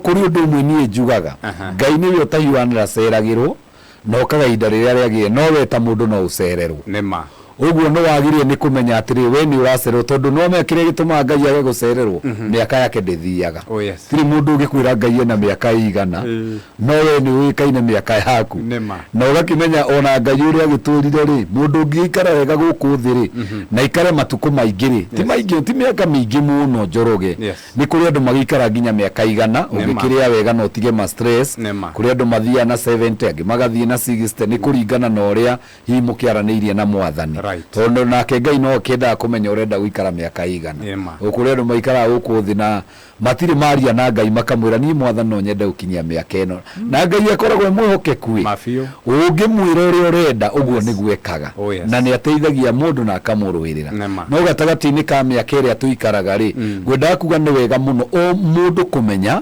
Kũrĩ ũndũ ũmwe niĩ njugaga, Ngai nĩwe ũtahiũhaga na ndaceragĩrwo, na okaga ihinda rĩrĩa rĩagĩrĩire, no we ta mũndũ no ũcererwo. Nĩ ma. Ũguo nĩ wagĩrĩire nĩ kũmenya atĩrĩrĩ, we nĩ ũracererwo, tondũ nĩ wamenya kĩrĩa gĩtũmaga Ngai age gũcererwo, mĩaka yake ndĩthiaga. Oh yes. Tirĩ mũndũ ũngĩkwĩra Ngai ena mĩaka ĩigana, no we nĩ ũĩkaine mĩaka yaku. Nĩ ma. Na ũgakĩmenya ona Ngai ũrĩa agĩtwĩrire rĩ, mũndũ ũngĩgĩikara wega gũkũ thĩ rĩ, na aikare matukũ maingĩ rĩ, ti maingĩ, ti mĩaka mĩingĩ mũno Njoroge. Yes. Nĩ kũrĩ andũ magĩikara nginya mĩaka 100, Nĩ ma. ũngĩkĩrĩa wega na ũtige ma stress. Nĩ ma. Kũrĩ andũ mathiaga na 70, angĩ magathiĩ na 60, nĩ kũringana na ũrĩa hihi mũkĩaranĩirie na Mwathani. Tondũ nake Ngai no akĩendaga kũmenya ũrenda gũikara mĩaka ĩigana. Nĩ ma. Kũrĩ andũ maikaraga gũkũ thĩ na matirĩ maria na Ngai makamwĩra niĩ Mwathani no nyende gũkinyia mĩaka ĩno. Na Ngai akoragwo e mwĩhokeku ĩ. Ma biũ. Ũngĩmwĩra ũrĩa ũrenda ũguo nĩguo ekaga. Oh yes. Na nĩ ateithagia mũndũ na akamũrũĩrĩra. Nĩ ma. No gatagatĩ-inĩ ka mĩaka ĩrĩa tũikaraga rĩ, ngwendaga kuga nĩ wega mũno o mũndũ kũmenya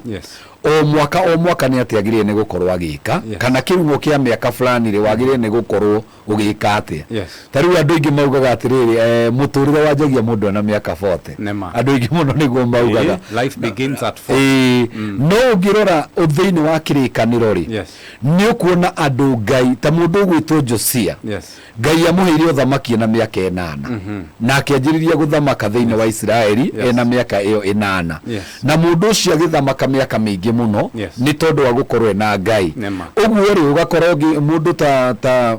o mwaka o mwaka nĩ atĩa agĩrĩire nĩ gũkorwo agĩka, kana kĩrumo kĩa mĩaka fulani rĩ, wagĩrĩire nĩ gũkorwo ũgĩka atĩa. Ta rĩu andũ aingĩ maugaga atĩrĩrĩ, mũtũrĩre wanjagia mũndũ ena mĩaka 40. Nĩ ma. Andũ aingĩ mũno nĩguo maugaga. Ĩĩ, life begins at 40. Ĩĩ, no ũngĩrora thĩinĩ wa kĩrĩkanĩro rĩ, nĩ ũkuona andũ Ngai ta mũndũ ũgwĩtwo Josia. Ngai amũheire ũthamaki ena mĩaka 8 na akĩanjĩrĩria gũthamaka thĩinĩ wa Isiraeli ena mĩaka ĩyo 8. Na mũndũ ũcio agĩthamaka mĩaka mĩingĩ mũno nĩ tondũ wa gũkorwo ena Ngai. Nĩ ma. Ũguo rĩ, ũgakora ũngĩ mũndũ ta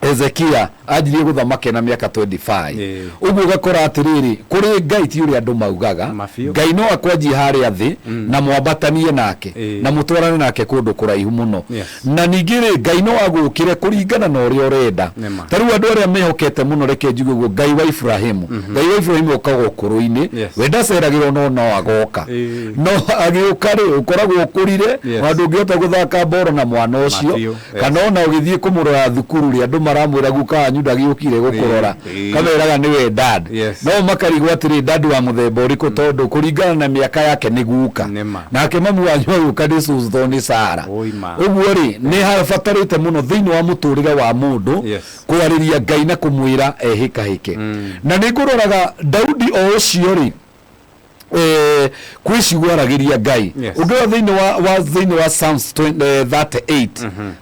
Hezekia anjirie gũthamaka ena mĩaka 25. Ũguo ũgakora atĩrĩrĩ, kũrĩ Ngai ti ũrĩa andũ maugaga. Ma biũ. Ngai no akwanjie harĩa thĩ na mwambatanie nake na mũtwarane nake kũndũ kũraihu mũno. Na ningĩ rĩ, Ngai no agũũkĩre kũringana na ũrĩa ũrenda. Nĩ ma. Ta rĩu andũ arĩa mehokete mũno, reke njuge ũguo, Ngai wa Iburahimu. Ngai wa Iburahimu okaga ũkũrũ-inĩ. We ndaceragĩrwo no no agoka. No agĩũka rĩ, ũkoragwo ũkũrire, ona ndũngĩhota gũthaka mboro na mwana ũcio. Ma biũ. Kana ona ũgĩthiĩ kũmũrora thukuru rĩ, andũ maramwĩra guka wanyu ndagĩũkire gũkũrora. Kameraga nĩwe dad. No makarigwo atĩrĩ, dad wa mũthemba ũrĩkũ, tondũ kũringana na mĩaka yake nĩ guka. Nĩ ma. Nake mamu wanyu agĩũka nĩ cũcũ tondũ nĩ Sara. Oi ma. Ũguo rĩ, nĩ habatarĩte mũno thĩinĩ wa mũtũrĩre wa mũndũ kwarĩria Ngai na kũmwĩra ehĩkahĩke. Na nĩ ngũroraga Daudi o ũcio rĩ, kwĩ ciugo aragĩria Ngai. Ũngĩrora thĩinĩ wa thĩinĩ wa Psalms 38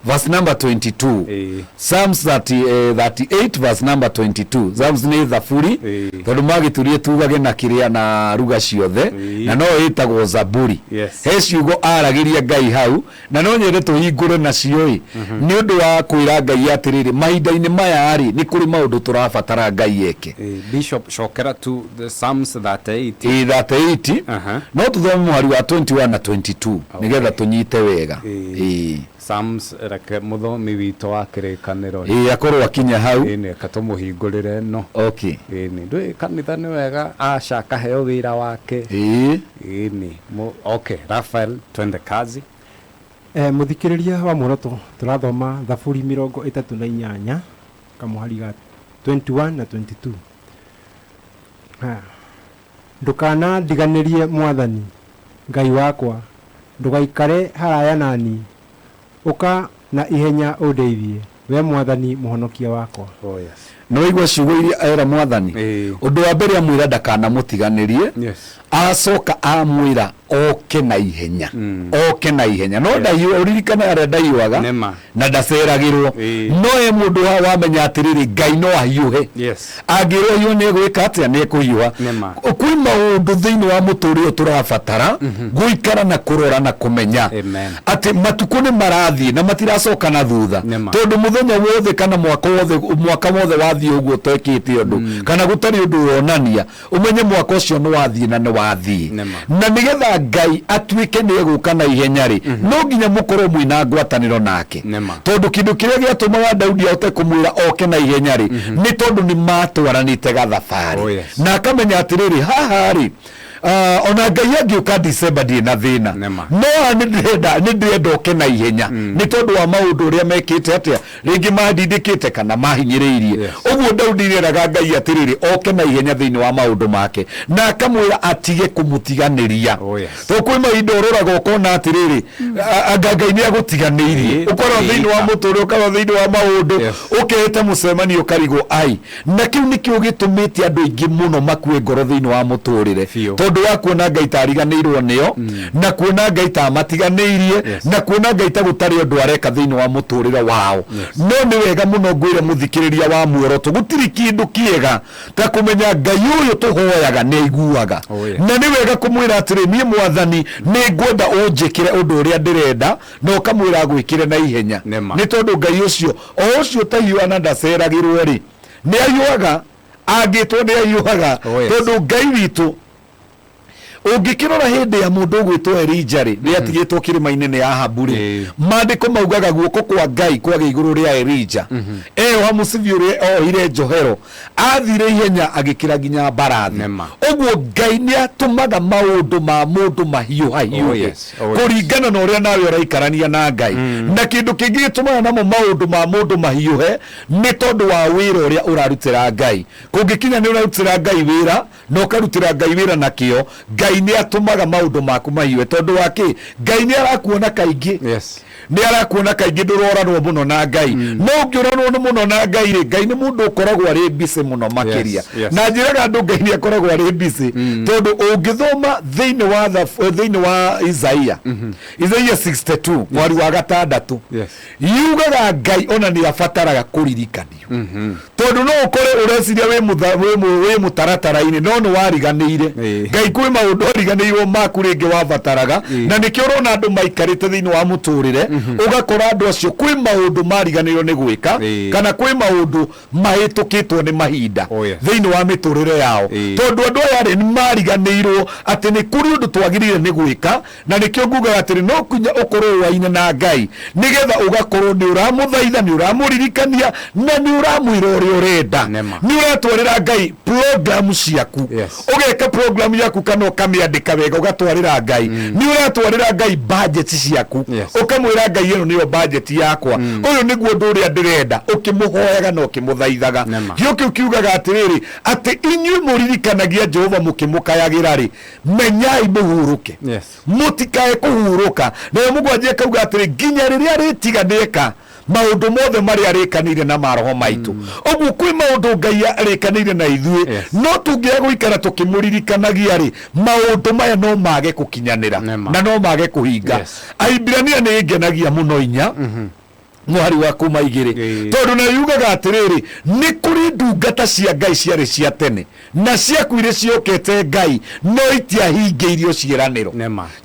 verse number 22. Psalms 38 verse number 22. Psalms nĩ thaburi, tondũ magĩturie tugage na kĩrĩa na ruga ciothe, na no ĩtagwo Zaburi. He ciugo aragĩria Ngai hau, na no nyende tũhingũre nacio ĩ, nĩ ũndũ wa kwĩra Ngai atĩrĩrĩ, mahinda-inĩ maya rĩ, nĩ kũrĩ maũndũ tũrabatara Ngai eke. Bishop, cokera tu the Psalms 38. Ĩ, 38. No tũthome mũhari wa 21 na 22 nĩgetha tũnyite wega. Ĩ. Psalms, reke mũthomi witũ wa kĩrĩkanĩro rĩ. Ĩ, akorwo akinya hau. Ĩ, reke tũmũhingũrĩre ĩno. Ĩni, ndũĩ kanitha nĩ wega aca akaheo wĩra wake. Ĩ. Ĩni, okay, Raphael, twende kazi. Mũthikĩrĩria wa Muoroto, tũrathoma Thaburi 38 kamũhari ga 21 na 22. Ha. Ndũkanandiganĩrie Mwathani, Ngai wakwa, ndũgaikare haraya na niĩ, ũka na ihenya ũndeithie, we Mwathani Mũhonokia wakwa. Oh yes. Nĩ waigua ciugo iria era Mwathani? Ũndũ wa mbere amwĩra ndakanamũtiganĩrie, acoka amwĩra oke na ihenya, oke na ihenya. No ndahiũ, ũririkane harĩa ndahiũhaga Nĩ ma. na ndaceragĩrwo. No he mũndũ haha wamenya atĩrĩrĩ, Ngai no ahiũhe. Angĩrwo hiũ nĩ egwĩka atĩa? Nĩ ekũhiũha. Nĩ ma. Kwĩ maũndũ thĩinĩ wa mũtũrĩre ũyũ tũrabatara gũikara na kũrora na kũmenya Amen. atĩ matukũ nĩ marathiĩ na matiracoka na thutha. Nĩ ma. Tondũ mũthenya wothe kana mwaka wothe, mwaka wothe wathiĩ ũguo ũtekĩte ũndũ, kana gũtarĩ ũndũ wonania, ũmenye mwaka ũcio nĩ wathiĩ na nĩ wathiĩ. Nĩ ma. Na nĩgetha Ngai atuĩke nĩ egũka na ihenya rĩ, no nginya mũkorwo mwĩna ngwatanĩro nake. Nĩ ma. Tondũ kĩndũ kĩrĩa gĩatũmaga Daudi ahote kũmwĩra oke na ihenya rĩ, nĩ tondũ nĩ matwaranĩte gathabarĩ. Oh, yes. Na akamenya atĩrĩrĩ, haha rĩ, ona Ngai angĩũka December ndirĩ na thĩna. Nĩ ma. No haha nĩ ndĩrenda oke na ihenya, nĩ tondũ wa maũndũ ũrĩa mekĩte atĩa, rĩngĩ mandindĩkĩte kana mahinyĩrĩirie. Ũguo Daudi nĩeraga Ngai atĩrĩrĩ, oke na ihenya thĩinĩ wa maũndũ make, na akamwĩra atige kũmũtiganĩria. Oh, yes. Tondũ kwĩ mahinda ũroraga ũkona atĩrĩrĩ, anga Ngai nĩ agũtiganĩirie. Ũkorwo thĩinĩ wa mũtũrĩre, ũkorwo thĩinĩ wa maũndũ, ũkehĩta mũcemanio ũkarigwo ai. Na kĩu nĩkĩo gĩtũmĩte andũ aingĩ mũno makue ngoro thĩinĩ wa mũtũrĩre. Biũ. Tondũ Ũndũ wa kuona Ngai ta ariganĩirwo nĩo, na kuona Ngai ta amatiganĩirie, na kuona Ngai ta gũtarĩ ũndũ areka thĩinĩ wa mũtũrĩre wao. No nĩ wega mũno ngwĩre mũthikĩrĩria wa Muoroto, gũtirĩ kĩndũ kĩega ta kũmenya Ngai ũyũ tũhoyaga nĩ aiguaga. Oh, yes. Na nĩ wega kũmwĩra atĩrĩ, niĩ Mwathani nĩ ngwenda ũnjĩkĩre ũndũ ũrĩa ndĩrenda, na ũkamwĩra agwĩkĩre na ihenya. Nĩ ma. Nĩ tondũ Ngai ũcio, o ũcio ũtahiũhaga na ndaceragĩrwo rĩ, nĩ ahiũhaga, angĩtwo nĩ ahiũhaga. Oh, yes. Tondũ Ngai witũ, ũngĩkĩrora hĩndĩ ya mũndũ ũgwĩtwo Elija rĩ, nĩ atigĩtwo kĩrĩma-inĩ nĩ Ahabu rĩ, maandĩko maugaga guoko kwa Ngai kwagĩa igũrũ rĩa Elija. Eyoha mũcibi ũrĩa ohire njohero, athire ihenya agĩkĩra nginya mbarathi. Nĩma. Ũguo Ngai nĩ atũmaga maũndũ ma mũndũ mahiũhahiũhe. Oh, yes. Oh, yes. Kũringana na ũrĩa nawe ũraikarania na Ngai. Na kĩndũ kĩngĩ gĩtũmaga namo maũndũ ma mũndũ mahiũhe nĩ tondũ wa wĩra ũrĩa ũrarutĩra Ngai. Kũngĩkinya nĩ ũrarutĩra Ngai wĩra, na ũkarutĩra Ngai wĩra na kĩo, Ngai nĩ atũmaga maũndũ maku mahiũhe. Tondũ wa kĩ? Ngai nĩ arakuona kaingĩ. Nĩ arakuona kaingĩ ndũroranwo mũno na Ngai. No ũngĩũranwo mũno na Ngai rĩ, Ngai nĩ mũndũ ũkoragwo arĩ busy mũno makĩria. Na njĩraga andũ Ngai nĩ akoragwo arĩ busy, tondũ ũngĩthoma thĩinĩ wa thĩinĩ wa Isaia, Isaia 62, mwari wa gatandatũ, yugaga Ngai ona nĩ abataraga kũririkanio. Tondũ no ũkore ũreciria wĩ mũtaratara-inĩ, no nĩ wariganĩire. Ngai kwĩ maũndũ ariganĩirwo maku rĩngĩ wabataraga, na nĩkĩo ũrona andũ maikarĩte thĩinĩ wa mũtũrĩre, ũgakora andũ acio kwĩ maũndũ mariganĩirwo nĩ gwĩka, kana kwĩ maũndũ mahĩtũkĩtwo nĩ mahinda Oh, yes. thĩinĩ wa mĩtũrĩre yao. Tondũ andũ aya rĩ, nĩ mariganĩirwo atĩ nĩ kũrĩ ũndũ twagĩrĩire nĩ gwĩka, na nĩkĩo ngugaga atĩrĩ, no nginya ũkorwo ũaine na Ngai, nĩgetha ũgakorwo nĩ ũramũthaitha, nĩ ũramũririkania, na nĩ ũramwĩra ũrĩa ũrenda. Nĩma. Nĩ ũratwarĩra Ngai program ciaku. Ũgeka program yaku kana ũkamĩandĩka wega ũgatwarĩra Ngai. Nĩ ũratwarĩra Ngai budget ciaku. Ũkamwĩra Ngai ĩno nĩyo budget yakwa. Ũyũ nĩguo ũndũ ũrĩa ndĩrenda, ũkĩmũhoyaga na ũkĩmũthaithaga. Nĩma. Kĩo kĩu kiugaga atĩrĩrĩ, atĩ inyuĩ mũririkanagia Jehova mũkĩmũkayagĩra rĩ, menyai mũhurũke. Mũtikae kũhurũka. Nayo mũgwanja ĩkauga atĩrĩ, nginya rĩrĩa rĩtiga nĩeka maũndũ mothe marĩa arĩkanĩire na maroho maitũ. Ũguo kwĩ maũndũ Ngai arĩkanĩire na ithuĩ, no tũngĩaga gũikara tũkĩmũririkanagia rĩ, maũndũ maya no mage gũkinyanĩra na no mage kũhinga. Ahimbirania nĩ ĩngenagia mũno inya mũhari wa kuma igĩrĩ, tondũ nayo yugaga atĩrĩrĩ, nĩ kũrĩ ndungata cia Ngai ciarĩ cia tene na ciakuire ciokete Ngai, no itiahingĩirio ciĩranĩro.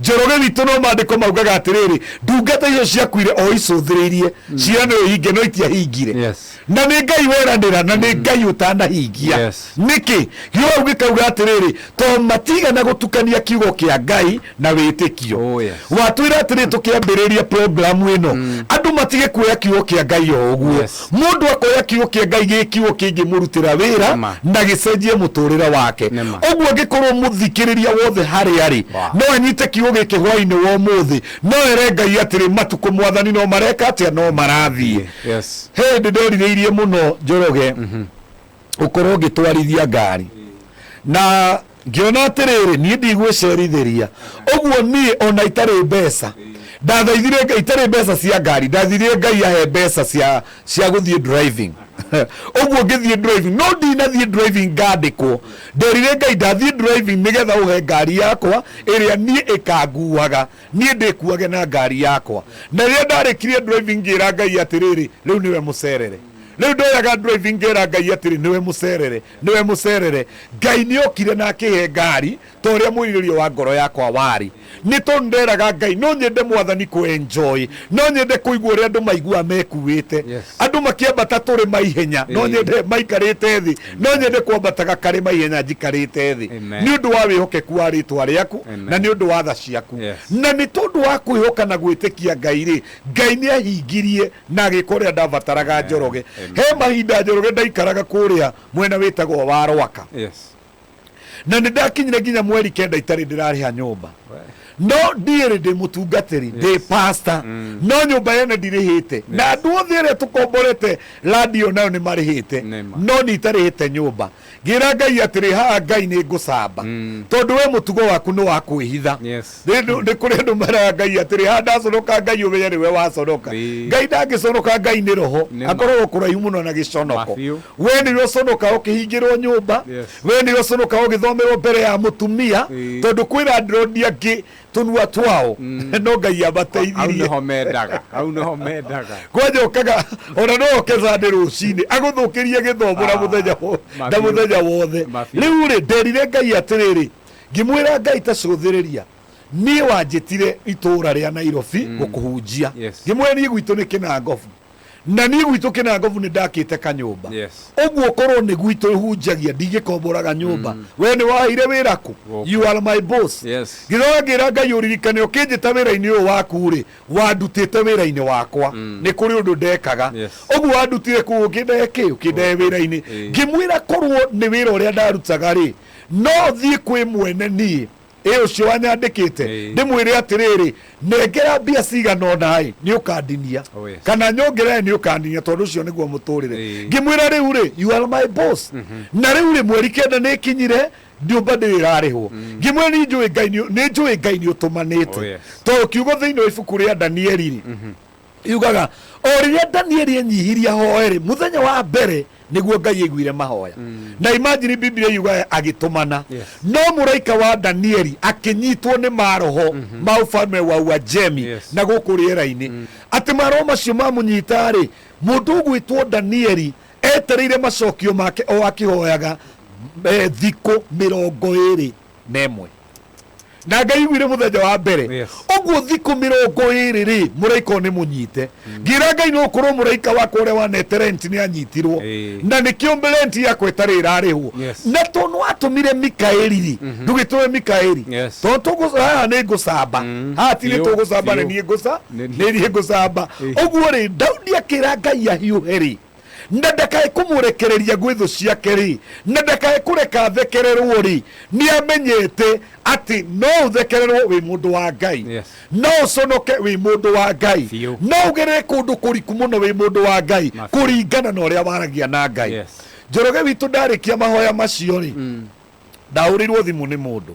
Njoroge witũ no maandĩko maugaga atĩrĩrĩ, ndungata icio ciakuire o icũthĩrĩirie ciĩranĩro ihinge, no itiahingire. Na nĩ Ngai weranĩra, na nĩ Ngai ũtanahingia. Nĩkĩ? Gĩo hau gĩkauga atĩrĩrĩ, to matigana gũtukania kiugo kĩa Ngai na wĩtĩkio. Oh, yes. Watwĩra atĩrĩ tũkĩambĩrĩria programu ĩno, andũ matige kuoya kiugo kĩa Ngai o ũguo. Mũndũ akoya kiugo kĩa Ngai gĩ kiugo kĩngĩmũrutĩra wĩra na gĩcenjie mũtũrĩre wake. Ũguo angĩkorwo mũthikĩrĩria wothe harĩa arĩ, no anyite kiugo gĩkĩ hwainĩ wa ũmũthĩ, no ere Ngai atĩrĩ, matukũ Mwathani no mareka atĩa, no marathiĩ. He hĩndĩ nderirĩirie mũno Njoroge ũkorwo ngĩtwarithia ngari, na ngĩona atĩrĩrĩ, niĩ ndigwĩcerithĩria ũguo, niĩ ona itarĩ mbeca ndathaithire Ngai, itarĩ mbeca cia ngari, ndathaithire Ngai ahe mbeca cia gũthiĩ driving. Ũguo ngĩthiĩ driving, no ndinathiĩ driving ngandĩkwo, nderire Ngai ndathiĩ driving nĩgetha ũhe ngari yakwa ĩrĩa niĩ ĩkanguaga, niĩ ndĩkuage na ngari yakwa. Na rĩrĩa ndarĩkirie driving ngĩra Ngai atĩrĩrĩ, rĩu nĩwe mũcerere. Rĩu ndoyaga driving ngera Ngai atĩrĩ, nĩwe mũcerere, nĩwe mũcerere. Ngai nĩ okire na akĩhe ngari ta ũrĩa mwĩrirĩrio wa ngoro yakwa warĩ. Nĩ tondũ nderaga Ngai no nyende Mwathani kũ enjoy, no nyende kũigua ũrĩa andũ maiguaga mekuĩte. Andũ makĩambata tũrĩma ihenya, no nyende maikarĩte thĩ, no nyende kwambataga karĩma ihenya njikarĩte thĩ. Nĩ ũndũ wa wĩhokeku wa rĩtwa rĩaku na nĩ ũndũ wa tha ciaku. Na nĩ tondũ wa kwĩhoka na gwĩtĩkia Ngai rĩ, Ngai nĩ ahingirie na agĩka ũrĩa ndabataraga Njoroge. He mahinda Njoroge ndaikaraga kũrĩa mwena wĩtagwo wa Rwaka. Na nĩ ndakinyire nginya mweri kenda itarĩ ndĩrarĩha nyũmba. No ndiĩ rĩ, ndĩ mũtungatĩri, ndĩ pastor, no nyũmba yene ndirĩhĩte, na andũ othe arĩa tũkomborete radio nayo nĩ marĩhĩte. Nĩma. No niĩ itarĩhĩte nyũmba. Ngĩra Ngai atĩrĩ, haha Ngai nĩ ngũcamba, tondũ we mũtugo waku nĩ wa kwĩhitha. Nĩ kũrĩ andũ meraga Ngai atĩrĩ, haha ndaconoka, Ngai ũmenye nĩwe waconoka. Ngai ndangĩconoka, Ngai nĩ roho. Nĩma. Akoragwo kũraihu mũno na gĩconoko. Mabiũ. We nĩwe ũconoka ũkĩhingĩrwo nyũmba. We nĩwe ũconoka ũgĩthomerwo mbere ya mũtumia. Tondũ kwĩ landlord angĩ tũnua twao no Ngai Hau amateithirie. Nĩho mendaga, hau nĩho mendaga. Kwanja ũkaga ona no oke Sunday rũcinĩ agũthũkĩrie gĩthomo na Ah, mũthenya na mabiũ. mũthenya wothe. Mabiũ. Rĩu rĩ, nderire Ngai atĩrĩrĩ, ngĩmwĩra Ngai ta cũthĩrĩria, niĩ wanjĩtire itũũra rĩa Nairobi gũkũhunjia. Ngĩmwĩra niĩ gwitũ nĩ Kĩnangobu, na niĩ gwitũ Kĩnangobu nĩ ndakĩte kanyũmba. Ũguo korwo nĩ gwitũ hunjagia, ndingĩkomboraga nyũmba. We nĩ waheire wĩra kũ? Gũkũ. You are my boss. Ngĩcoka ngĩra Ngai, ũririkane ũkĩnjĩta wĩra-inĩ ũyũ waku rĩ, wandutĩte wĩra-inĩ wakwa, nĩ kũrĩ ũndũ ndekaga. Ũguo wandutire kũu ũkĩndehe kĩ, ũkĩndehe wĩra-inĩ. Ngĩmwĩra korwo nĩ wĩra ũrĩa ndarutaga rĩ, no thiĩ kwĩ mwene niĩ ĩ ũcio wanyandĩkĩte, ndĩmwĩre atĩrĩrĩ, nengera mbia cigana ũna ĩ, nĩ ũkandinia. Oh, yes. Kana nyongerere nĩ ũkandinia, tondũ ũcio nĩguo mũtũrĩre. Ngĩmwĩra rĩu rĩ, you are my boss, na rĩu rĩ, mweri 9 nĩ ĩkinyire, nyũmba ndĩrĩ ĩrarĩhwo. Ngĩmwĩra nĩ njũĩ Ngai nĩ njũĩ Ngai nĩ ũtũmanĩte. Oh, yes. Tondũ kiugo thĩinĩ wa ibuku rĩa Danieli rĩ, yugaga o rĩrĩa Danieli enyihirie ahoe rĩ, mũthenya wa mbere nĩguo Ngai aiguire mahoya. Na imagine, Biblia yugaga agĩtũmana. No mũraika wa Danieli akĩnyitwo nĩ maroho ma ũfalme wa Uajemi na gũkũ rĩera-inĩ, atĩ maroho macio mamũnyita rĩ, mũndũ ũgwĩtwo Danieli etereire macokio make o akĩhoyaga thikũ 21, na Ngai iguire mũthenya wa mbere. Ũguo thikũ 20 rĩ, mũraika ũyũ nĩ mũnyite. Ngĩra Ngai no ũkorwo mũraika wakwa ũrĩa wanete rent nĩ anyitirwo, na nĩkĩo rent yakwa ĩtarĩ ĩrarĩhwo. Na tondũ watũmire Mikaeli rĩ, ndũgĩtũme Mikaeli. Tondũ haha nĩ ngũcamba, haha ti nĩ tũgũcamba, nĩ niĩ ngũca nĩ niĩ ngũcamba. Ũguo rĩ, Daudi akĩra Ngai ahiũhe rĩ, na ndakae kũmũrekereria gwĩ thũ ciake rĩ, na ndakae kũreka thekererwo rĩ, nĩ amenyete atĩ no ũthekererwo wĩ mũndũ wa Ngai, no ũconoke wĩ mũndũ wa Ngai, no ũgerere kũndũ kũriku mũno wĩ mũndũ wa Ngai, kũringana na ũrĩa waragia na Ngai. Njoroge witũ, ndarĩkia mahoya macio rĩ, ndahũrĩirwo thimũ nĩ mũndũ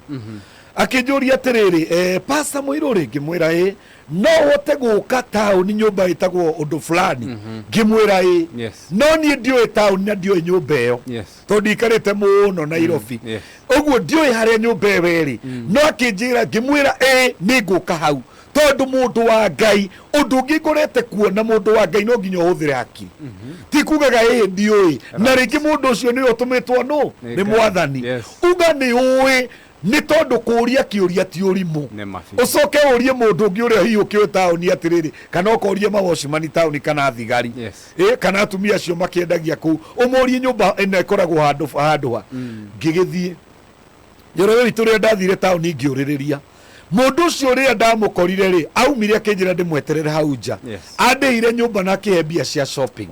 akĩnjũria atĩrĩrĩ, pasta Mũirũ rĩ? Ngĩmwĩra ĩ, no ũhote gũka taũni nyũmba ĩtagwo ũndũ fulani? Ngĩmwĩra ĩ. No niĩ ndiũĩ taũni na ndiũĩ nyũmba ĩyo, tondũ ndiikarĩte mũno Nairobi. Ũguo ndiũĩ harĩa nyũmba ĩyo ĩrĩ. No akĩnjĩra, ngĩmwĩra ĩ, nĩ ngũka hau, tondũ mũndũ wa Ngai, ũndũ ũngĩ ngorete kuona, mũndũ wa Ngai no nginya ũhũthĩre hakiri, ti kugaga ĩ ndiũĩ, na rĩngĩ mũndũ ũcio nĩwe ũtũmĩtwo nũ? Nĩ Nĩ Ngai. Mwathani. Uga nĩ ũĩ, nĩ tondũ kũũria kĩũria ti ũrimũ. Nĩ ma biũ. Ũcoke ũrie mũndũ ũngĩ ũrĩa hihi ũkĩũĩ taũni atĩrĩrĩ, kana ũkorie mawocimani taũni kana thigari, ĩ kana atumia acio makĩendagia kũu, ũmũrie nyũmba ĩno ĩkoragwo handũ handũ ha. Ngĩgĩthiĩ, Njoroge witũ, rĩrĩa ndathire taũni ngĩũrĩrĩria mũndũ ũcio, rĩrĩa ndamũkorire rĩ, aumire akĩnjĩra ndĩmweterere hau nja. Andĩhire nyũmba na akĩhe mbia cia shopping.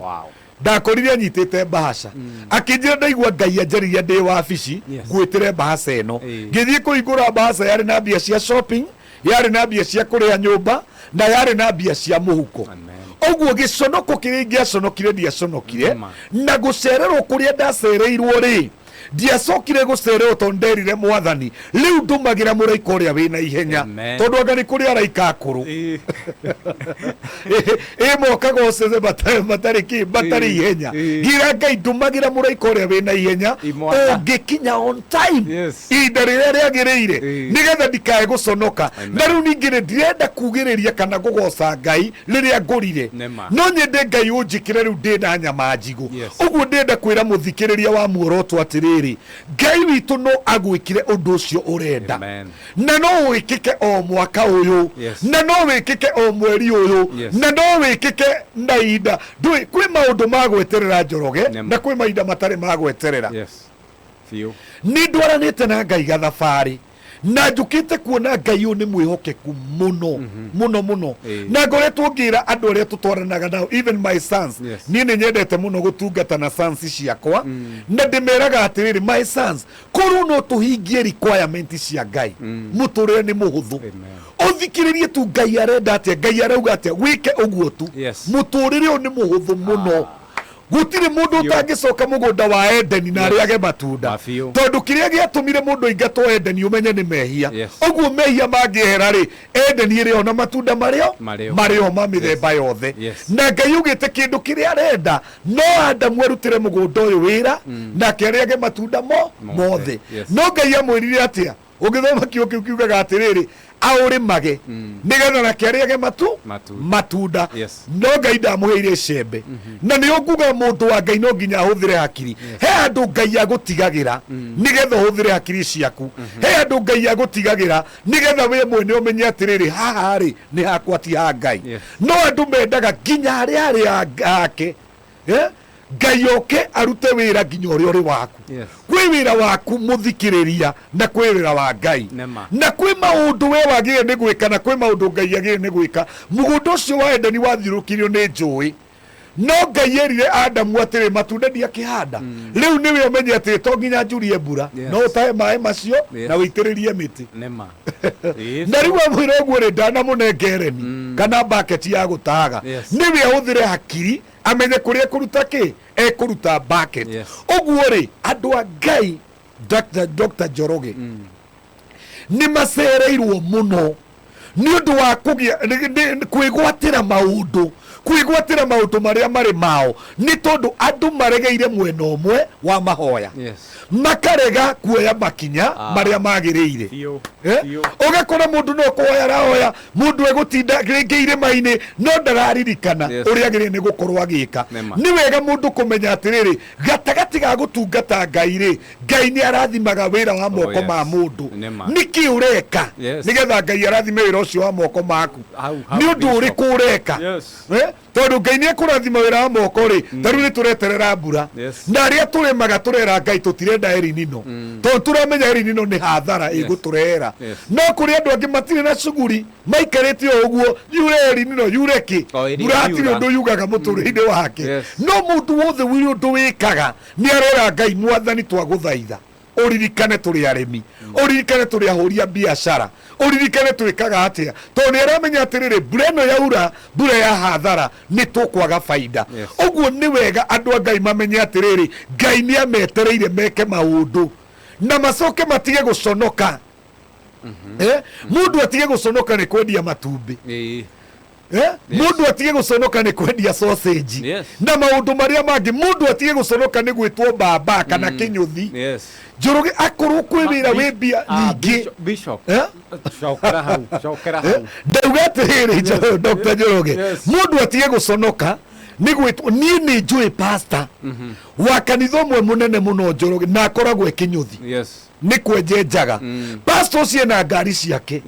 Ndakorire anyitĩte mbahaca, akĩnjĩra ndaigua Ngai anjarĩria ndĩ wabici, ngwĩtĩre mbahaca ĩno. Ngĩthiĩ kũhingũra mbahaca, yarĩ na mbia cia shopping, yarĩ na mbia cia kũrĩha nyũmba, na yarĩ na mbia cia mũhuko. Amen. Ũguo gĩconoko kĩrĩa ingĩaconokire ndiaconokire. Ma. Na gũcererwo kũrĩa ndacereirwo rĩ, ndiacokire gũcererwo, tondũ nderire Mwathani, rĩu ndũmagĩra mũraika ũrĩa wĩna ihenya. Amen. Tondũ anga nĩ kũrĩ araika akũrũ ĩ mokaga ũcece matarĩ kĩ, matarĩ ihenya. Ngira Ngai, ndũmagĩra mũraika ũrĩa wĩna ihenya, Imwana. ũngĩkinya on time, ihinda rĩrĩa rĩagĩrĩire, nĩgetha ndikae gũconoka. Amen. Na rĩu ningĩ rĩ, ndirenda kugĩrĩria kana kũgoca Ngai rĩrĩa ngũrire. Nĩma. No nyende Ngai ũnjĩkĩre rĩu ndĩna nyama njigũ. Ũguo ndĩrenda kwĩra mũthikĩrĩria wa Muoroto atĩrĩrĩ, Ngai witũ no agwĩkire ũndũ ũcio ũrenda. Amen. Na no wĩkĩke o mwaka ũyũ, na no wĩkĩke o mweri ũyũ, na no wĩkĩke na ihinda. Ndũĩ kwĩ maũndũ ma gweterera, Njoroge, Nĩma. na kwĩ mahinda matarĩ ma gweterera. Biũ. Nĩ ndwaranĩte na Ngai gathabarĩ. Na njũkĩte kuona Ngai ũyũ nĩ mwĩhokeku mũno mũno mũno. Na ngoretwo ngĩra andũ arĩa tũtwaranaga nao, even my sons. Niĩ nĩ nyendete mũno gũtungata na sons ciakwa, na ndĩmeraga atĩrĩrĩ, my sons, korwo no tũhingie requirement cia Ngai, mũtũrĩre nĩ mũhũthũ. Amen. Ũthikĩrĩrie tu Ngai arenda atĩa, Ngai arauga atĩa, wĩke ũguo tu. Mũtũrĩre ũyũ nĩ mũhũthũ mũno. Gũtirĩ mũndũ ũtangĩcoka mũgũnda wa Edeni na arĩage matunda. Mabiũ. Tondũ kĩrĩa gĩatũmire mũndũ aingatwo Edeni, ũmenye nĩ mehia. Ũguo mehia mangĩehera rĩ, Edeni ĩrĩ o na matunda marĩo. Marĩo. Marĩo ma mĩthemba yothe. Na Ngai augĩte kĩndũ kĩrĩa arenda no Adamu arutĩre mũgũnda ũyũ wĩra, nake arĩage matunda mo mothe. Mothe. No Ngai amwĩrire atĩa? Ũngĩthoma kiugo kĩu kiugaga atĩrĩrĩ, aũrĩmage nĩgetha nake arĩage matu matunda. Matunda. No Ngai ndamũheire cembe, na nĩo nguga mũndũ wa Ngai no nginya ahũthĩre hakiri. He handũ Ngai agũtigagĩra nĩgetha ũhũthĩre hakiri ciaku. He handũ Ngai agũtigagĩra nĩgetha we mwene ũmenye atĩrĩrĩ, haha rĩ nĩ hakwa ti ha Ngai. No andũ mendaga nginya harĩa harĩ hake, eh? Ngai oke arute wĩra nginya ũrĩa ũrĩ waku. Kwĩ wĩra waku mũthikĩrĩria, na kwĩ wĩra wa Ngai. Nĩma. Na kwĩ maũndũ we wagĩrĩire nĩ gwĩka, na kwĩ maũndũ Ngai agĩrĩire nĩ gwĩka. Mũgũnda ũcio wa Edeni wathiũrũrũkĩirio nĩ njũĩ, no Ngai erire Adamu atĩrĩ, matunda ndiakĩhanda. Rĩu nĩwe ũmenye atĩrĩ, to nginya njurie mbura, no ũtahe maĩ macio na ũitĩrĩrie mĩtĩ. Nĩma. Na rĩu amwĩra ũguo rĩ, ndanamũnenge ereni kana bucket ya gũtahaga. Nĩwe ahũthĩre hakiri amenye kũrĩa ekũruta kĩ, ekũruta bucket. Ũguo rĩ, andũ a Ngai, Dr. Njoroge, nĩ macereirwo mũno nĩ ũndũ wa kũgĩa kwĩgwatĩra maũndũ, kwĩgwatĩra maũndũ marĩa marĩ mao, nĩ tondũ andũ maregeire mwena ũmwe wa mahoya, makarega kuoya makinya marĩa magĩrĩire. Biũ. Eh? Biũ. Ũgakora mũndũ no kũhoya arahoya, mũndũ egũtinda rĩngĩ irĩma-inĩ, no ndararirikana ũrĩa agĩrĩire nĩ gũkorwo agĩka. Nĩma. Nĩ wega mũndũ kũmenya atĩrĩrĩ, gatagatĩ ga gũtungata Ngai rĩ, Ngai nĩ arathimaga wĩra wa moko ma mũndũ. Nĩma. Nĩkĩ ũreka nĩgetha Ngai arathime wĩra ũcio wa moko maku? Hau, hau, Nĩ ũndũ Bishop. ũrĩkũ ũreka? Eh? Tondũ Ngai nĩ ekũrathima wĩra wa moko rĩ, ta rĩu nĩ tũreterera mbura. Na arĩa tũrĩmaga tũrera Ngai tũtirenda erinino, tondũ tũramenya erinino nĩ hathara ĩgũtũrehera. No kũrĩ andũ angĩ matirĩ na cuguri, maikarĩte o ũguo, yure erinino yure kĩ, O ĩrĩa mbura hatirĩ yura. ũndũ yugaga mũtũrĩre-inĩ wake. No mũndũ wothe wĩ ũndũ wĩkaga nĩ arera Ngai, Mwathani twagũthaitha ũririkane tũrĩ arĩmi, ũririkane tũrĩ ahũri a biacara, ũririkane twĩkaga atĩa, tondũ nĩ aramenya atĩrĩrĩ, mbura ĩno yaura, mbura ya hathara, nĩ tũkwaga baida. Ũguo nĩ wega andũ a Ngai mamenye atĩrĩrĩ, Ngai nĩ ametereire meke maũndũ na macoke matige gũconoka. Mũndũ atige gũconoka nĩ kwendia matumbĩ. Mũndũ atige gũconoka nĩ kwendia sausage na maũndũ marĩa mangĩ. Mũndũ atige gũconoka nĩ gwĩtwo baba kana kĩnyũthi. Njoroge akorwo kwĩ wĩra wĩ mbia nyingĩ. Bishop. Cokera hau, cokera hau. Ndauga atĩrĩrĩ, Dr. Njoroge, mũndũ atige gũconoka nĩ gwĩtwo. Niĩ nĩ njũĩ pastor wa kanitha ũmwe mũnene mũno, Njoroge, na akoragwo e kĩnyũthi. Nĩ kwenjenjaga. Pastor ũcio ena ngari ciake,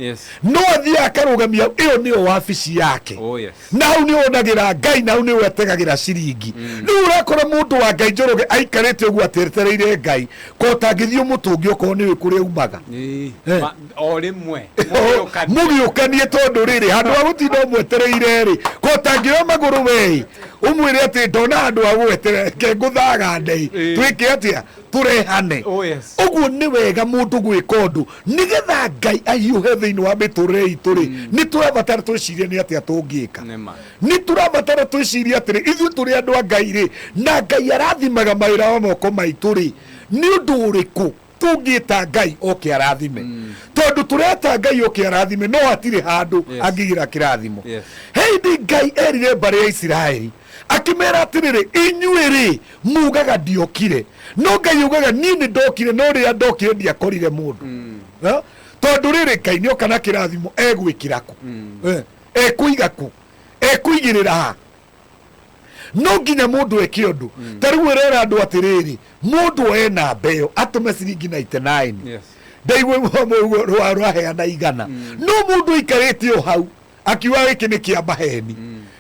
no athiĩ akarũgamia ĩyo nĩyo wabici yake. Oh, yes. Na hau nĩ onagĩra Ngai, na hau nĩwe ategagĩra ciringi. Rĩu ũrakora mũndũ wa Ngai, Njoroge, aikarĩte ũguo atetereire Ngai ko ũtangĩthiĩ ũmũtũnge okorwo nĩũĩ kũrĩa umaga. O rĩmwe. Mũgĩũkanie, tondũ rĩrĩ handũ ha gũtinda ũmwetereire rĩ, ko ũtangĩoya magũrũ wee ũmwĩre atĩ ndona handũ ha gũgweterera, reke ngũthaga ndei, twĩke atĩa, tũrehane. Oh, yes. Ũguo nĩ wega mũndũ gwĩka ũndũ nĩgetha Ngai ahiũhe thĩinĩ wa mĩtũrĩre itũ rĩ, nĩ tũrabatara twĩcirie nĩ atĩa tũngĩka. Nĩma. Nĩ tũrabatara twĩcirie atĩrĩ, ithuĩ tũrĩ andũ a Ngai rĩ, na Ngai arathimaga mawĩra wa moko maitũ rĩ, nĩ ũndũ ũrĩkũ tũngĩta Ngai oke arathime? Tondũ tũreta Ngai oke arathime, no hatirĩ handũ angĩgĩra kĩrathimo. Hĩndĩ Ngai erire mbarĩ ya Isiraeli akĩmera atĩrĩrĩ, inyuĩ rĩ mugaga ndiokire, no Ngai ugaga niĩ nĩ ndokire, no rĩrĩa ndokire ndiakorire mũndũ. Tondũ rĩrĩ, Ngai nĩoka na kĩrathimo, egwĩkĩra kũ? Ekũiga kũ? Ekũigĩrĩra ha? No nginya mũndũ eke ũndũ. Ta rĩu ĩrera andũ atĩrĩrĩ, mũndũ oe namba ĩyo atũme ciringi 99. Ndaigua rwaheana igana, no mũndũ aikarĩte o hau akiuga gĩkĩ nĩ kĩa maheni,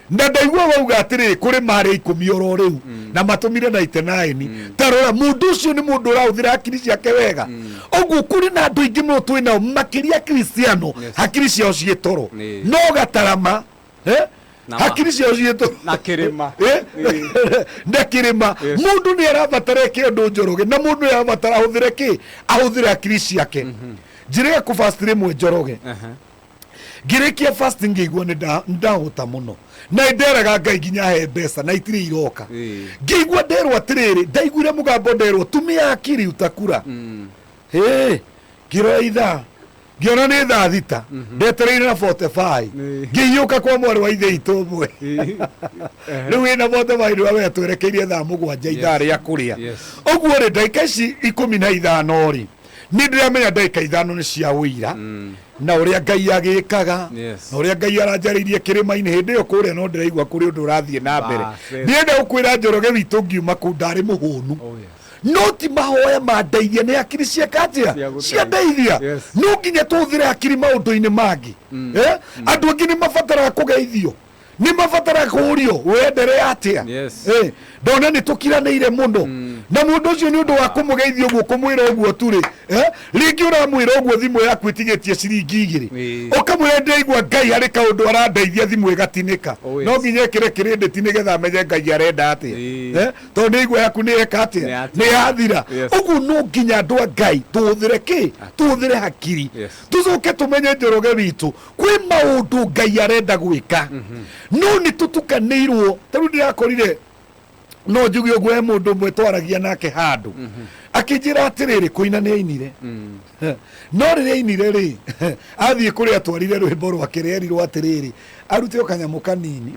na ndaigua wauga atĩrĩrĩ, kũrĩ marĩa ikũmi oro rĩu. Na matũmire 99. Ta rora, mũndũ ũcio nĩ mũndũ ũrahũthĩra hakiri ciake wega. Ũguo kũrĩ na andũ aingĩ mũno twĩ nao, makĩria Kristiano, hakiri ciao ciĩ toro. No gatarama, eh? Hakiri ciao ciĩ toro. Na kĩrĩma. Eh? Na kĩrĩma. Mũndũ nĩ arabatara eke ũndũ, Njoroge, na mũndũ nĩ arabatara ahũthĩre kĩ? Ahũthĩre hakiri ciake. Njĩrĩga kũ fast rĩmwe, Njoroge. Ngĩrĩkia fasting, ngĩigua nĩ ndahũta mũno na nderaga Ngai nginya he mbeca na itirĩ iroka. Ngĩigua nderwo atĩrĩrĩ, ndaiguire mũgambo nderwo, "Tumia akili, utakula." Hĩ, ngĩrora ithaa, ngĩona nĩ thaa 6, ndetereire na 45. Ngĩhiũka kwa mwarĩ wa ithe itũ ũmwe. Rĩu wĩna 45 nĩ we twerekeirie thaa 7, ithaa rĩa kũrĩa. Ũguo rĩ, ndagĩka ici 15 rĩ, nĩ ndĩramenya ndagĩka 5 nĩ cia ũira na ũrĩa Ngai agĩkaga na ũrĩa Ngai aranjarĩirie kĩrĩma-inĩ hĩndĩ ĩyo kũrĩa, no ndĩraigua kũrĩ ũndũ ũrathiĩ na mbere. Ndienda gũkwĩra, Njoroge witũ, ngiuma kũu ndarĩ mũhũnu. No ti mahoya mandeithia, nĩ hakiri cieka atĩa? Ciandeithia. No nginya tũhũthĩre hakiri maũndũ-inĩ mangĩ. Eh? Andũ angĩ nĩ mabataraga kũgeithio, nĩ mabataraga kũũrio wenderea atĩa. Eh, ndona nĩ tũkiranĩire mũno na mũndũ ũcio nĩ ũndũ wa kũmũgeithia ũguo, kũmwĩra ũguo tu rĩ, eh, rĩngĩ ũramwĩra ũguo thimũ yaku ĩtigĩtie ciringi 2, ũkamwĩra ndĩraigua Ngai harĩ kaũndũ arandeithia, thimũ ĩgatinĩka. No nginya ĩkĩre kĩrĩndĩti nĩgetha amenye Ngai arenda atĩa. Eh, tondũ nĩ igua yaku nĩ eka atĩa? Nĩ nĩ yathira. Ũguo no nginya andũ a Ngai tũhũthĩre kĩ? Tũhũthĩre hakiri. Tũcoke tũmenye, Njoroge witũ, kwĩ maũndũ Ngai arenda gwĩka, no nĩ tũtukanĩirwo. Ta rĩu ndĩrakorire, no njuge ũguo, he mũndũ ũmwe twaragia nake handũ akĩnjĩra atĩrĩrĩ, kũina nĩ ainire, no rĩrĩa ainire rĩ, athiĩ kũrĩa atwarire rwĩmbo rwake, rĩerirwo atĩrĩrĩ, arute o kanyamũ kanini,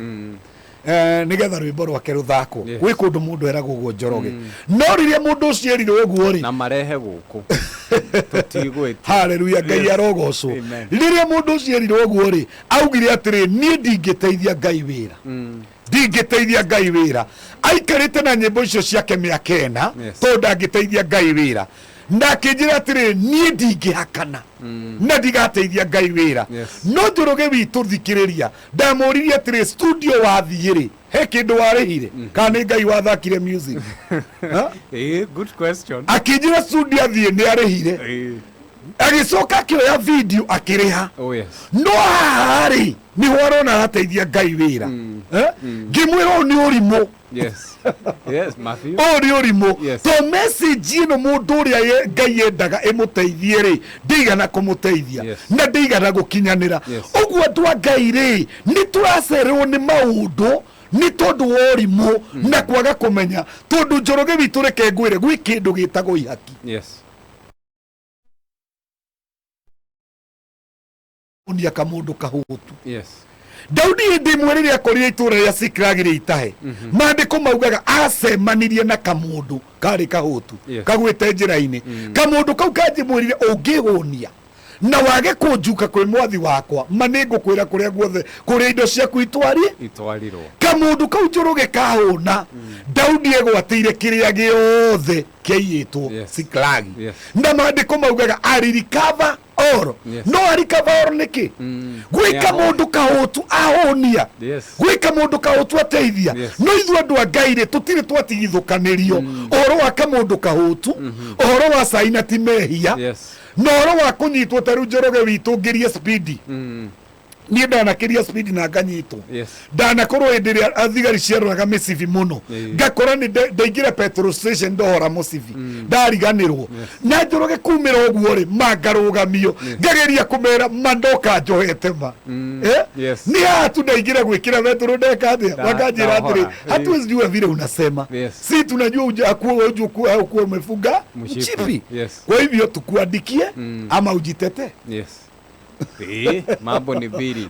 nĩgetha rwĩmbo rwake rũthakwo. Gwĩ kũndũ mũndũ eragwo ũguo, Njoroge, no rĩrĩa mũndũ ũcio erirwo ũguo rĩ, Na marehe gũkũ tũtigwĩtia. Haleluya, Ngai arogocwo. Amen. Rĩrĩa mũndũ ũcio erirwo ũguo rĩ, augire atĩrĩ, "Niĩ ndingĩteithia Ngai wĩra, ndingĩteithia Ngai wĩra." Aikarĩte na nyĩmbo icio ciake mĩaka 4, tondũ ndangĩteithia Ngai wĩra. Na akĩnjĩra atĩrĩ, "Niĩ ndingĩhakana na ndigateithia Ngai wĩra." No Njoroge witũ, thikĩrĩria, ndamũririe atĩrĩ, studio wathiĩ rĩ, he kĩndũ warĩhire kana nĩ Ngai wathakire music? Ha? Good question. Akĩnjĩra studio athiĩ nĩ arĩhire. Agĩcoka akĩoya video akĩrĩha. No haha rĩ, nĩho arona arateithia Ngai wĩra. Eh? Ngĩmwĩra ũyũ nĩ ũrimũ. Yes, Matthew. Ũyũ nĩ ũrimũ. To message ĩno mũndũ ũrĩa Ngai endaga ĩmũteithie rĩ, ndĩigana kũmũteithia na ndĩigana gũkinyanĩra. Ũguo andũ a Ngai rĩ, nĩ tũracererwo nĩ maũndũ nĩ tondũ wa ũrimũ na kwaga kũmenya. Tondũ, Njoroge witũ, reke ngwĩre, gwĩ kĩndũ gĩtagwo ihaki. Onia kamũndũ kahũtu. Daudi hĩndĩ ĩmwe rĩrĩa akorire itũũra rĩa Siklagi rĩ itahe, maandĩko maugaga acemanirie na kamũndũ karĩ kahũtu, kagwĩte njĩra-inĩ. Kamũndũ kau kanjĩmwĩrire, "Ũngĩhũnia na wage kũnjuka kwĩ mwathi wakwa, ma nĩ ngũkwĩra kũrĩa guothe kũrĩa indo ciaku itwari." Itwarirwo. Kamũndũ kau, Njũrũge, kahũna, Daudi egwatĩire kĩrĩa gĩothe kĩaiyĩtwo Siklagi. Na maandĩko maugaga aririkava oro. No arikava oro nĩkĩ? Gwĩka mũndũ kahũtu ahũnia, gwĩka mũndũ kahũtu ateithia. No ithuĩ andũ a Ngai rĩ, tũtirĩ twatigithũkanĩrio ũhoro wa kamũndũ kahũtu, ũhoro wa cai na ti mehia, na ũhoro wa kũnyitwo. Ta rĩu, Njoroge witũ, ngĩrie spidi, niĩ ndanakĩria spidi na nganyitwo. Ndanakorwo hĩndĩ ĩrĩa thigari ciaroraga mĩcibi mũno, ngakora nĩ ndaingĩra petrol station, ndohora mũcibi, ndariganĩrwo. Na Njoroge, kumĩra ũguo rĩ, ma ngarũgamio, ngageria kũmera ma ndoka njohete ma. Eh? Nĩ haha tu ndaingĩra gwĩkĩra betũrũ, ndeka atĩa? Makanjĩra atĩrĩ, Ndahora. "Hatuwezi jua vile unasema. Si tunajua hukuwa umefunga mshipi. Mshipi. Kwa hivyo tukuandikie ama ujitete." Mambo ni mbili.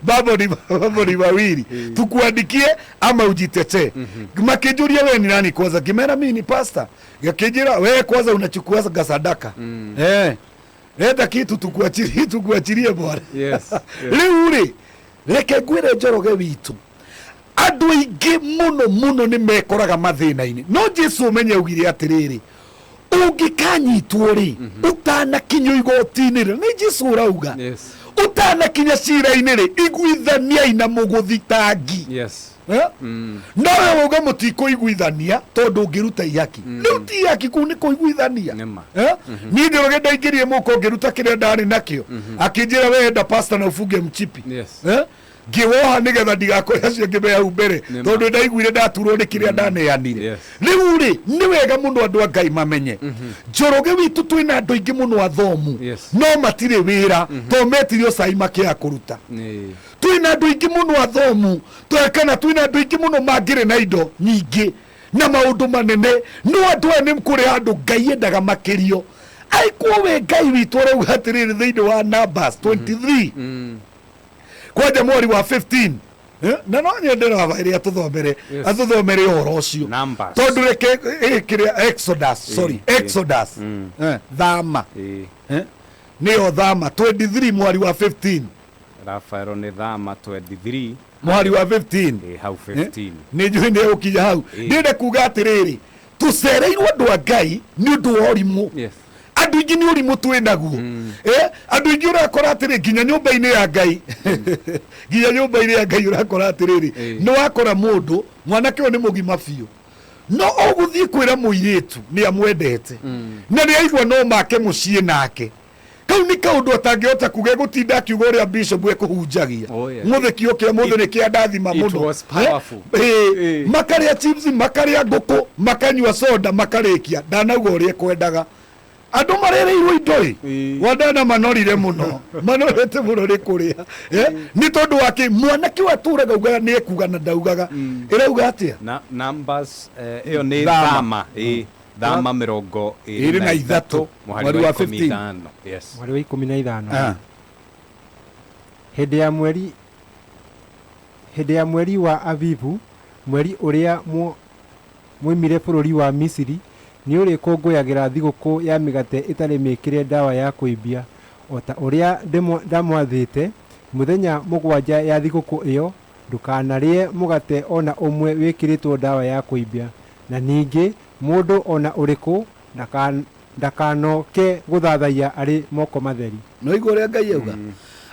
Mambo ni mawili, tukuandikie ama ujitetee. Makĩnjũria, "We ni nani kwanza?" Ngĩmera, "Mimi ni pastor." Gakĩnjĩra, "We kwanza unachukua sadaka, eh, leta kitu tukuachirie, tukuachirie bwana." Rĩu rĩ, reke ngwĩre, Njoroge witũ, andũ aingĩ mũno mũno nĩ mekoraga mathĩna-inĩ. No Jesu ũmenye augire atĩrĩrĩ, ũngĩkanyitwo rĩ, ũtanakinyio igoti-inĩ rĩ, nĩ Jesu ũrauga, Ũtanakinya cira-inĩ rĩ, iguithaniai na mũgũthitangi. Yes. Eh? Mm. No we uge mũtikũiguithania tondũ ũngĩruta ihaki, rĩu ti ihaki, kũu nĩ kũiguithania. Nĩma. Eh? Niĩ Njoroge ndaingĩrie mũko ngĩruta kĩrĩa ndarĩ nakĩo, akĩnjĩra, "We enda pastor na ufunge mchipi." Yes. Eh? Ngĩwoha nĩgetha ndigakore acio angĩ me hau mbere, Nĩma. tondũ ndaiguire ndaturwo nĩ kĩrĩa ndaneanire. Rĩu rĩ, nĩ wega mũno andũ a Ngai mamenye, Njoroge witũ, twĩna andũ aingĩ mũno athomu, no matirĩ wĩra tondũ metirio cai makĩaga kũruta. Nĩ. Twĩna andũ aingĩ mũno athomu kana twĩna andũ aingĩ mũno mangĩrĩ na indo nyingĩ na maũndũ manene, no andũ aya nĩ kũrĩ handũ Ngai endaga makĩrio. Aikuo we Ngai witũ arauga atĩrĩrĩ thĩinĩ wa Numbers 23, kwanja mweri wa 15. Eh, na no nyende raba ĩrĩa atũthomere, atũthomere ũhoro ũcio. Numbers. Tondũ reke kĩrĩa Exodus, sorry, Exodus. Eh, thama. Eh, nĩyo Thama 23 mweri wa 15. Rafael, nĩ Thama 23. Mweri wa 15. Hau 15. Nä njå nä gå hau. Ndĩrenda kuga atĩrĩrĩ, tũcereirwo andũ a Ngai nĩ ũndũ wa ũrimũ. Andũ aingĩ nĩ ũrimũ twĩ naguo. Eh, andũ aingĩ ũrakora atĩrĩ, nginya nyũmba-inĩ ya Ngai, nginya nyũmba-inĩ ya Ngai ũrakora atĩrĩrĩ, nĩ wakora mũndũ mwanake ũyũ nĩ mũgima biũ, no ũgũthiĩ kwĩra mũirĩtu nĩ amwendete na nĩ aigua no make mũciĩ nake, kau nĩ kaũndũ atangĩhota kuga, gũtinda akiuga ũrĩa bishop ekũhunjagia. Mũthĩ kĩo kĩa mũthĩ nĩ kĩa ndathima It mũno. was powerful. Eh, makarĩa chips, makarĩa ngũkũ, makanyua soda, makarĩkia, ndanauga ũrĩa ekwendaga. Andũ marĩrĩirwo indo ĩ, wandana manorire mũno, manorete mũno nĩ kũrĩa. Eh, nĩ tondũ wake mwanake ũyũ atũraga ugaga nĩ ekuga na ndaugaga. Ĩrauga atĩa? Na Numbers, ĩyo nĩ Thama. Thama. Thama mĩrongo 23, mũhari mweri wa wa 15. 15. Yes. Mweri wa 15. Ah. Hĩndĩ ya mweri wa Abibu, mweri ũrĩa mwoimire bũrũri wa Misiri, nĩ ũrĩkũngũyagĩra thigũkũ ya mĩgate ĩtarĩ mĩkĩre ndawa ya kũimbia, o ta ũrĩa ndamwathĩte. Mũthenya 7 ya thigũkũ ĩyo ndũkanarĩe mũgate ona ũmwe wĩkĩrĩtwo ndawa ya kũimbia, na ningĩ mũndũ ona ũrĩkũ ndakanoke gũthathaiya arĩ moko matheri. No igua ũrĩa Ngai auga?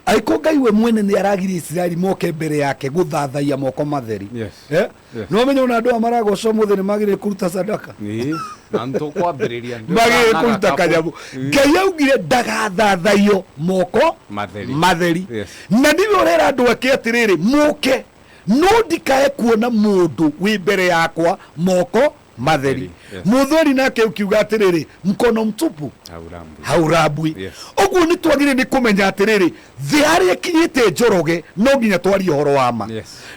Aiko Ngai we mwene nĩ aragiria Isiraeli moke mbere yake gũthathaiya moko matheri. Eh? No menye ona andũ aya maragoca ũmũthĩ nĩ magĩrĩire kũruta sadaka. Na nĩtũkwambĩrĩria. Magĩrĩire kũruta kanyamũ. Ngai augire ndagathathaiyo moko Matheri. matheri. Na nĩwe ũrera andũ ake atĩrĩrĩ, mũke, no ndikae kuona mũndũ wĩ mbere yakwa moko matheri. Mũthuri nake ũkiuga atĩrĩrĩ, mkono mtupu Haurambwi. Haurambwi. Ũguo nĩ twagĩrĩire nĩ kũmenya atĩrĩrĩ, thĩ harĩa ĩkinyĩte, Njoroge, no nginya twarie ũhoro wa ma.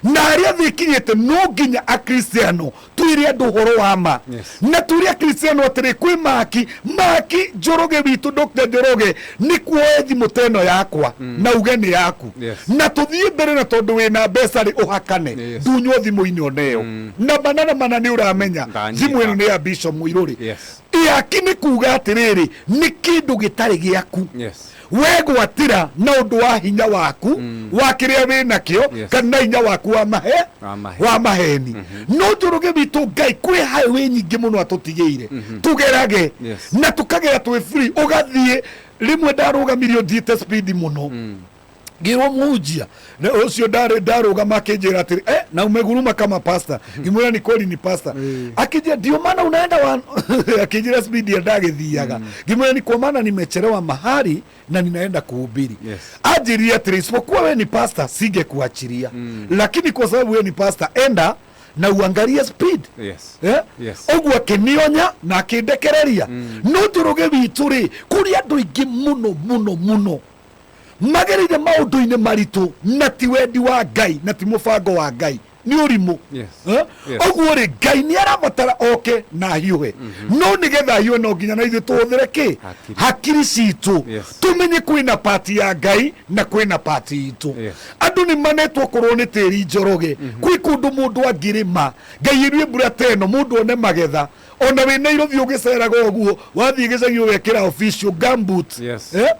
Na harĩa thĩ ĩkinyĩte, no nginya Akristiano twĩre andũ ũhoro wa ma. Na twĩre Akristiano atĩrĩ, kwĩ maki maki. Njoroge witũ, Dr. Njoroge, nĩ kuoe thimũ ta ĩno yakwa na uge nĩ yaku, na tũthiĩ mbere, na tondũ wĩna mbeca rĩ, ũhakane ndunywo thimũ-inĩ oneyo na mana na mana. Nĩ ũramenya Ndanyita. thimũ ĩno nĩ ya Bishop Mũirũrĩ. Ihaki nĩ kuga atĩrĩrĩ, nĩ kĩndũ gĩtarĩ gĩaku, wegwatĩra na ũndũ wa hinya waku wa kĩrĩa wĩ nakĩo, kana na hinya waku wa mahe Wa maheni. Wa maheni. No Njoroge witũ, Ngai kwĩ highway nyingĩ mũno atũtigĩire tũgerage na tũkagera twĩ free. Ũgathiĩ rĩmwe ndarũgamirio thiĩte speed mũno, ngĩrwo mũhunjia na ũcio ndarĩ ndarũgama akĩnjĩra atĩrĩ, "Eh, na umeguruma kama pastor." Ngĩmwĩra, "Ni kweli ni pastor." Akĩnjĩra, "Ndio maana unaenda wa," akĩnjĩra speed ya ndagĩthiaga. Ngĩmwĩra, "Ni kwa maana nimechelewa mahali na ninaenda kuhubiri." Anjĩrire atĩrĩ, "Isipokuwa we ni pastor singekuachilia, lakini kwa sababu we ni pastor, enda na uangalie speed." Eh? Ũguo akĩnionya na akĩndekereria. No Njoroge witũ rĩ, kũrĩ andũ aingĩ mũno mũno mũno magereire maũndũ-inĩ maritũ, na ti wendi wa Ngai na ti mũbango wa Ngai, nĩ ũrimũ. Eh? Ũguo rĩ, Ngai nĩ arabatara oke na ahiũhe, no nĩgetha ahiũhe no nginya na ithuĩ tũhũthĩre kĩ? Hakiri. Hakiri citũ. Tũmenye kwĩna pati ya Ngai na kwĩna pati itũ. Andũ nĩ manetwo korwo nĩ tĩri, Njoroge. Kwĩ kũndũ mũndũ angĩrĩma, Ngai ĩrue mbura ta ĩno, mũndũ one magetha. Ona wĩ Nairobi ũgĩceraga ũguo, wathiĩ gĩcagi ũgekĩra official gumboot. Eh?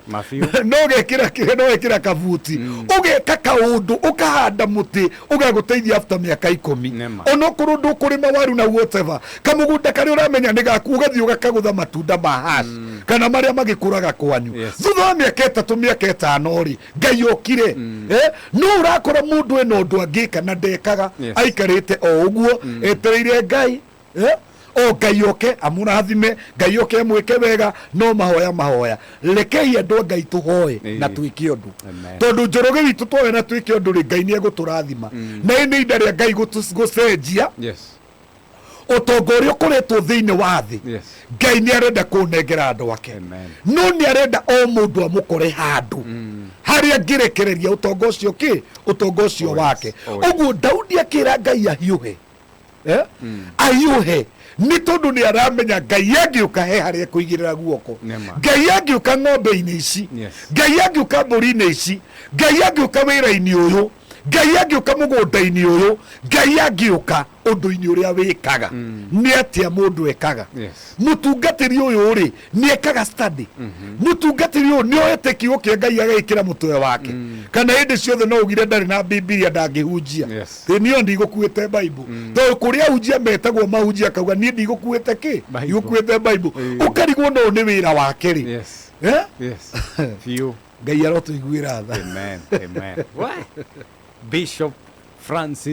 Mabiũ. No ũgekĩra kĩrĩa, no wekĩra kabuti, ũgeka kaũndũ, ũkahanda mũtĩ ũgagũteithia after mĩaka 10. Nĩma. Onokorwo ndũkũrĩma waru na whatever, kamũgũnda karĩa ũramenya nĩ gaku, ũgathiĩ ũgakagũtha matunda ma hash. Kana marĩa magĩkũraga kwanyu. Thutha wa mĩaka 3, mĩaka 5 rĩ, Ngai okire. No ũrakora mũndũ ena ũndũ angĩka na ndekaga. Aikarĩte o ũguo etereire Ngai, o Ngai oke amũrathime, Ngai oke amwĩke wega, no mahoya mahoya. Rekei andũ a Ngai tũhoe na twĩke ũndũ. Tondũ Njoroge witũ twoya na twĩke ũndũ rĩ, Ngai nĩ egũtũrathima. Na ĩ nĩ ihinda rĩa Ngai gũcenjia ũtonga ũrĩa ũkoretwo thĩinĩ wa thĩ. Ngai nĩ arenda kũnengera andũ ake. No nĩ arenda o mũndũ amũkore handũ harĩa angĩrekereria ũtonga ũcio kĩ ũtonga ũcio wake. Ũguo Daudi akĩra Ngai ahiũhe, eh? Ahiũhe nĩ tondũ nĩ aramenya Ngai angĩũka he harĩa ekũigĩrĩra guoko. Nĩma. Ngai angĩũka ng'ombe-inĩ ici, Ngai angĩũka mbũri-inĩ ici, Ngai angĩũka wĩra-inĩ ũyũ, Ngai angĩũka mũgũnda-inĩ ũyũ, Ngai angĩũka ũndũ-inĩ ũrĩa wĩkaga, nĩ atĩa mũndũ ekaga? Mũtungatĩri ũyũ rĩ, nĩ ekaga study? Mũtungatĩri ũyũ nĩ oete kiugo kĩa Ngai agagĩkĩra mũtwe wake? Kana hĩndĩ ciothe no ugire ndarĩ na Bibilia ndangĩhunjia? Ĩ niĩ ndigũkuĩte Bible, tondũ kũrĩa ahunjia metagwo mahunjia akauga niĩ ndigũkuĩte kĩ? Bible. Ndigũkuĩte Bible. Ũkarigwo no nĩ wĩra wake rĩ. Eh? Yes. Biũ. Ngai arotũiguĩra tha. Amen. Amen. Wah! Bishop Francis.